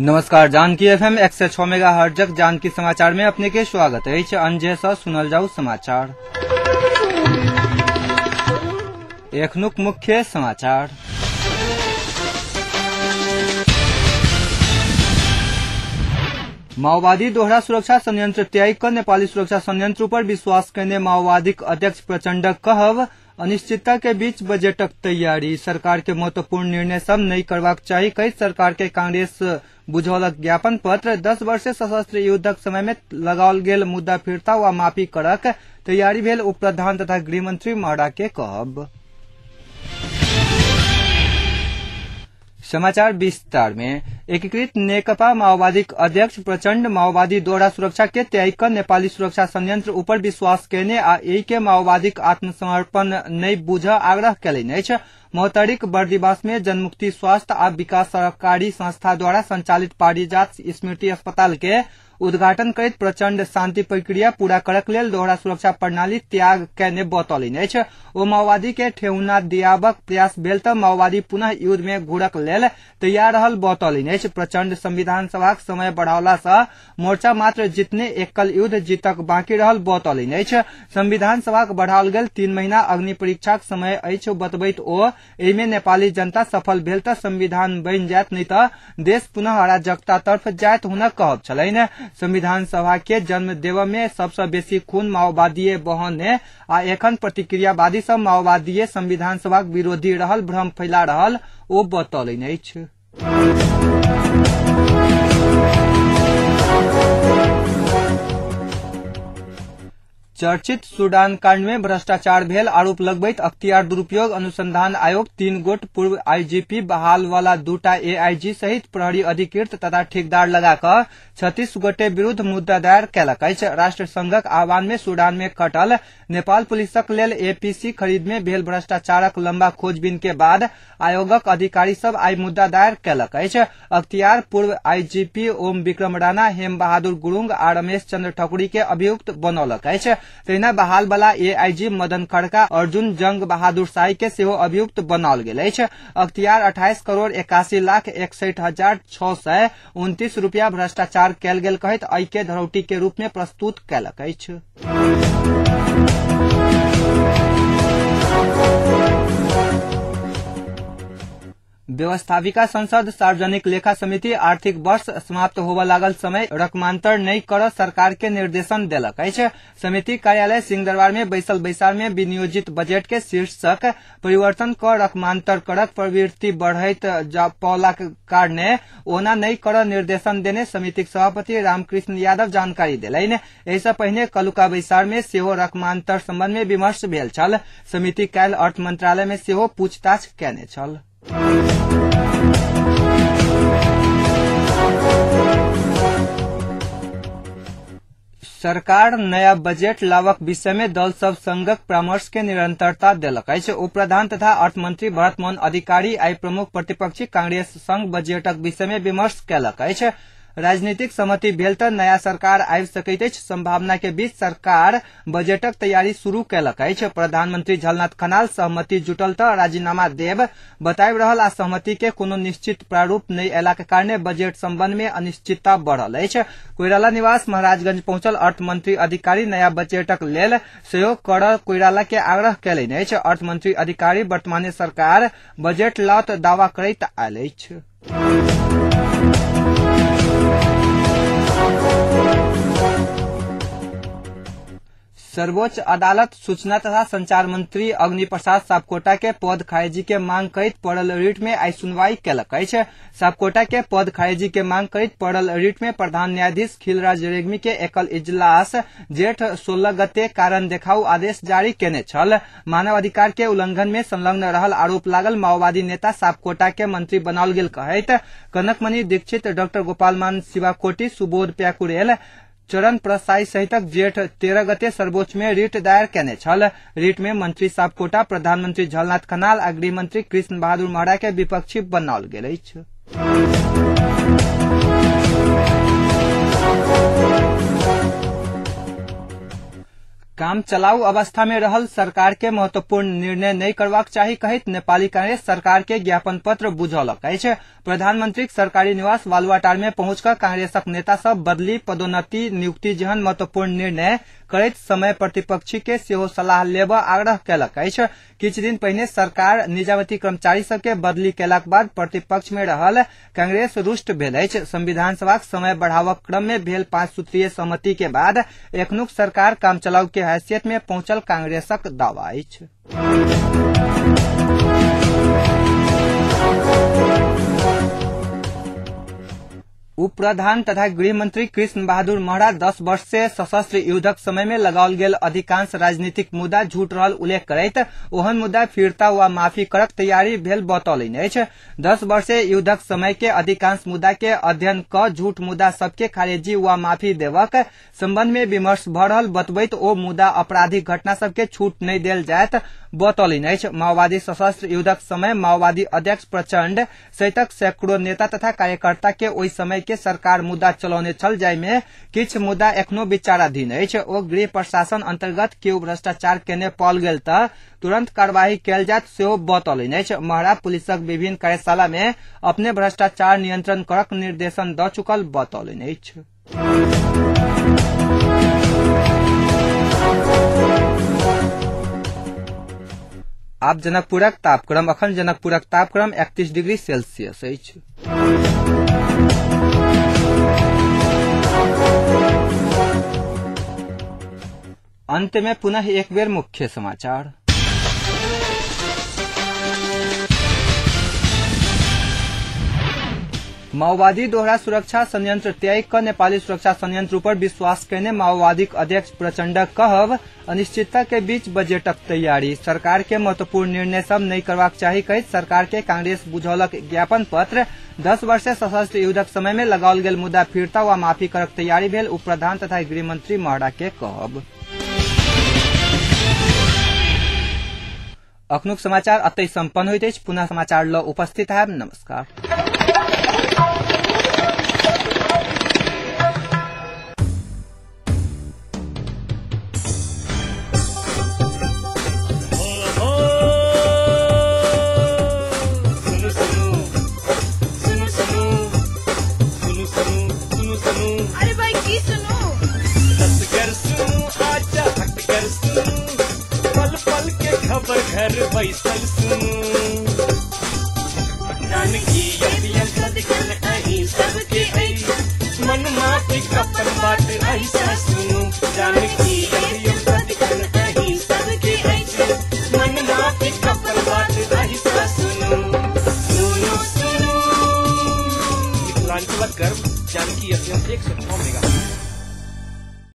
नमस्कार, जानकी एफएम 106 मेगाहर्ट्जक जानकी समाचार में अपने के स्वागत अछि। अंजे से सुनल जाऊ समाचार। एखनुक मुख्य समाचार। माओवादी दोहरा सुरक्षा संयंत्र त्याग कर नेपाली सुरक्षा संयंत्र पर विश्वास करने माओवादीक अध्यक्ष प्रचंडक कहब अनिश्चितता के बीच बजटक तैयारी। सरकार के महत्वपूर्ण निर्णय सब नहीं करबाक चाही कहि सरकार के कांग्रेस बुझौलक ज्ञापन पत्र। 10 वर्ष सशस्त्र युद्धक समय में लगाओल गेल मुद्दा फिर्ता व माफी करक तैयारी भेल उप प्रधान तथा गृहमंत्री महरा के कहब। समाचार विस्तार में। एकीकृत नेकपा माओवादीक अध्यक्ष प्रचंड माओवादी दोहरा सुरक्षा के त्याग कर नेपाली सुरक्षा संयंत्र ऊपर विश्वास केने आ एहि के माओवादीक आत्मसमर्पण नहि बुझ आग्रह केलनि अछि। महोत्तरीक बर्दिवास में जनमुक्ति स्वास्थ्य आ विकास सहकारी संस्था द्वारा संचालित पारिजात स्मृति अस्पताल के उद्घाटन करैत प्रचंड शांति प्रक्रिया पूरा करक लेल दोहरा सुरक्षा प्रणाली त्याग केने बतौलनि अछि। ओ माओवादी के ठेहुना दियाबक प्रयास भेल त माओवादी पुनः युद्ध में घुरक लेल तैयार रहल बतौलनि अछि। प्रचंड संविधान सभाक समय बढ़ौला सँ मोर्चा मात्र जितने एकल युद्ध जीतक बाकी रहल बतौलनि अछि। संविधान सभाक बढ़ाओल गेल 3 महीना अग्नि परीक्षाक समय अछि बतबैत ओ एहिमे नेपाली जनता सफल भेल त संविधान बनि जायत, नहि त देश पुनः अराजकता तर्फ जायत हुनक कहब छलनि। संविधान सभा के जन्म देव में सबसे बेसी खून माओवादीय बहने आ एखन प्रतिक्रियावादी सब माओवादीय संविधान सभाक विरोधी रहल भ्रम फैला रहल ओ बतौलनि अछि। चर्चित सूडान कांड में भ्रष्टाचार भेल आरोप लगबैत अख्तियार दुरुपयोग अनुसंधान आयोग 3 गोट पूर्व आईजीपी बहाल वाला 2टा एआईजी सहित प्रहरी अधिकृत तथा ठेकेदार लगाकऽ 36 गोटे विरुद्ध मुद्दा दायर केलक अछि। राष्ट्र संघक आह्वान में सूडान में खटल नेपाल पुलिसक लेल एपीसी खरीद में भेल भ्रष्टाचारक लंबा खोजबीन के बाद आयोगक अधिकारी सब आई मुद्दा दायर केलक अछि। अख्तियार पूर्व आईजीपी ओम विक्रम राणा, हेम बहादुर गुरूंग आ रमेश चंद्र ठकुरी के अभियुक्त बनौलक अछि। तहिना बहाल वाला एआईजी मदन खड़का, अर्जुन जंग बहादुर शाही के सेहो अभियुक्त बनाओल गेल अछि। अख्तियार 28 करोड़ 81,61,629 रुपया भ्रष्टाचार कयल गेल कहैत एहि के धरौटी के रूप में प्रस्तुत कयलक अछि। व्यवस्थापिका संसद सार्वजनिक लेखा समिति आर्थिक वर्ष समाप्त होबय लागल समय रकमांतर नहि कर सरकार के निर्देशन देलक अछि। समिति कार्यालय सिंहदरबार में बैसल बैसार में विनियोजित बजट के शीर्षक परिवर्तन कर रकमांतर करक प्रवृत्ति बढ़ैत पौलाक कारणे ओना नहि कर निर्देशन देने समितिक सभापति रामकृष्ण यादव जानकारी देलनि। एहि पहिने कलुका बैसार में सेहो रकमांतर संबंध में विमर्श भेल छल। समिति काल्हि अर्थ मंत्रालय में सेहो पूछताछ केने छल। सरकार नया बजट लावक विषय में दल सब संगक परामर्श के निरंतरता देलक अछि। उप प्रधान तथा अर्थमंत्री भरत मोहन अधिकारी आई प्रमुख प्रतिपक्षी कांग्रेस संग बजटक विषय में विमर्श केलक अछि। राजनीतिक सहमति भेल त नया सरकार आबि सकैत अछि संभावना के बीच सरकार बजटक तैयारी शुरू केलक अछि। प्रधानमंत्री झलनाथ खनाल सहमति जुटल त राजीनामा देब बताबि रहल आ सहमति के कोनो निश्चित प्रारूप नहि अयलाक कारणे बजट संबंध में अनिश्चितता बढ़ल अछि। कोइराला निवास महाराजगंज पहुंचल अर्थमंत्री अधिकारी नया बजटक लेल सहयोग कर कोइराला के आग्रह केलनि अछि। अर्थमंत्री अधिकारी वर्तमान सरकार बजट लाओत दावा करैत आयल अछि। सर्वोच्च अदालत सूचना तथा संचार मंत्री अग्नि प्रसाद सापकोटा के पद खारिजी के मांग करैत पड़ल रिट में आई सुनवाई केलक अछि। सापकोटा के पद खारिजी के मांग करैत पड़ल रिट में प्रधान न्यायाधीश खिलराज रेग्मी के एकल इजलास जेठ 16 गते कारण देखाऊ आदेश जारी केने छल। मानवाधिकार के उल्लंघन में संलग्न रहल आरोप लागल माओवादी नेता सापकोटा के मंत्री बनाओल गेल कहैत कनकमणि दीक्षित, डॉक्टर गोपालमान शिवाकोटी, सुबोध प्याकुरेल, चरण प्रसाई सहितक जेठ 13 गते सर्वोच्च में रिट दायर केने छल। रिट में मंत्री सापकोटा, प्रधानमंत्री झलनाथ खनाल आ गृहमंत्री कृष्ण बहादुर महरा के विपक्षी बनाओल गेल अछि। काम चलाऊ अवस्था में रहल सरकार के महत्वपूर्ण निर्णय नहीं करबाक चाही कहैत नेपाली कांग्रेस सरकार के ज्ञापन पत्र बुझौलक अछि। प्रधानमंत्री सरकारी निवास बालुवाटार में पहुंच कर कांग्रेसक नेता सब बदली, पदोन्नति, नियुक्ति जेहन महत्वपूर्ण निर्णय करैत समय प्रतिपक्षी के सेहो सलाह लेबऽ आग्रह केलक अछि। किछु दिन पहिने सरकार निजामती कर्मचारी सबके बदली केलाक बाद प्रतिपक्ष में रहल कांग्रेस रुष्ट भेल अछि। संविधान सभाक समय बढ़ावक क्रम में भेल 5 सूत्रीय सहमति के बाद एखनुक सरकार काम चलाऊ के हैसियत में पहुंचल कांग्रेसक दावा अछि। उप प्रधान तथा गृहमंत्री कृष्ण बहादुर महरा 10 वर्ष से सशस्त्र युद्धक समय में लगाओल गेल अधिकांश राजनीतिक मुद्दा झूठ रहल उल्लेख करैत ओहन मुद्दा फिर्ता वा माफी करक तैयारी भेल बतौलनि अछि। 10 वर्ष से युद्धक समय के अधिकांश मुद्दा के अध्ययन क झूठ मुद्दा सबके खारेजी वा माफी देवक संबंध में विमर्श भ रहल बतबैत ओ मुद्दा आपराधिक घटना सबके छूट नहि देल जायत बतौलनि अछि। माओवादी सशस्त्र युद्धक समय माओवादी अध्यक्ष प्रचण्ड सहितक सैकड़ों नेता तथा कार्यकर्ता के ओहि समय के सरकार मुद्दा चलौने छल, जाहिमे किछु मुद्दा एखनो विचाराधीन अछि। ओ गृह प्रशासन अंतर्गत केओ भ्रष्टाचार केने पाओल गेल त तुरंत कार्यवाही कयल जायत सेहो बतौलनि अछि। महरा पुलिसक विभिन्न कार्यशाला में अपने भ्रष्टाचार नियंत्रण करक निर्देशन द चुकल बतौलनि अछि। आब जनकपुरक तापक्रम। अखन जनकपुरक तापक्रम 31 डिग्री सेल्सियस अछि। अंत में पुनः एक बेर मुख्य समाचार। माओवादी दोहरा सुरक्षा संयंत्र त्याग क नेपाली सुरक्षा संयंत्र पर विश्वास केने माओवादी अध्यक्ष प्रचण्ड कहब अनिश्चितता के बीच बजटक तैयारी। सरकार के महत्वपूर्ण निर्णय सब नहीं करबाक चाही कहैत सरकार के कांग्रेस बुझौलक ज्ञापन पत्र। 10 वर्ष सशस्त्र युद्धक समय में लगाओल गेल मुद्दा फिर्ता वा माफी करक तैयारी भेल उप प्रधान तथा गृहमंत्री महरा के कहब। अखनुक समाचार अतै सम्पन्न होइत अछि। पुनः समाचार ल उपस्थित हैब। नमस्कार। अरे भाई की सुनू, पल पल के खबर घर बैसल सुनू।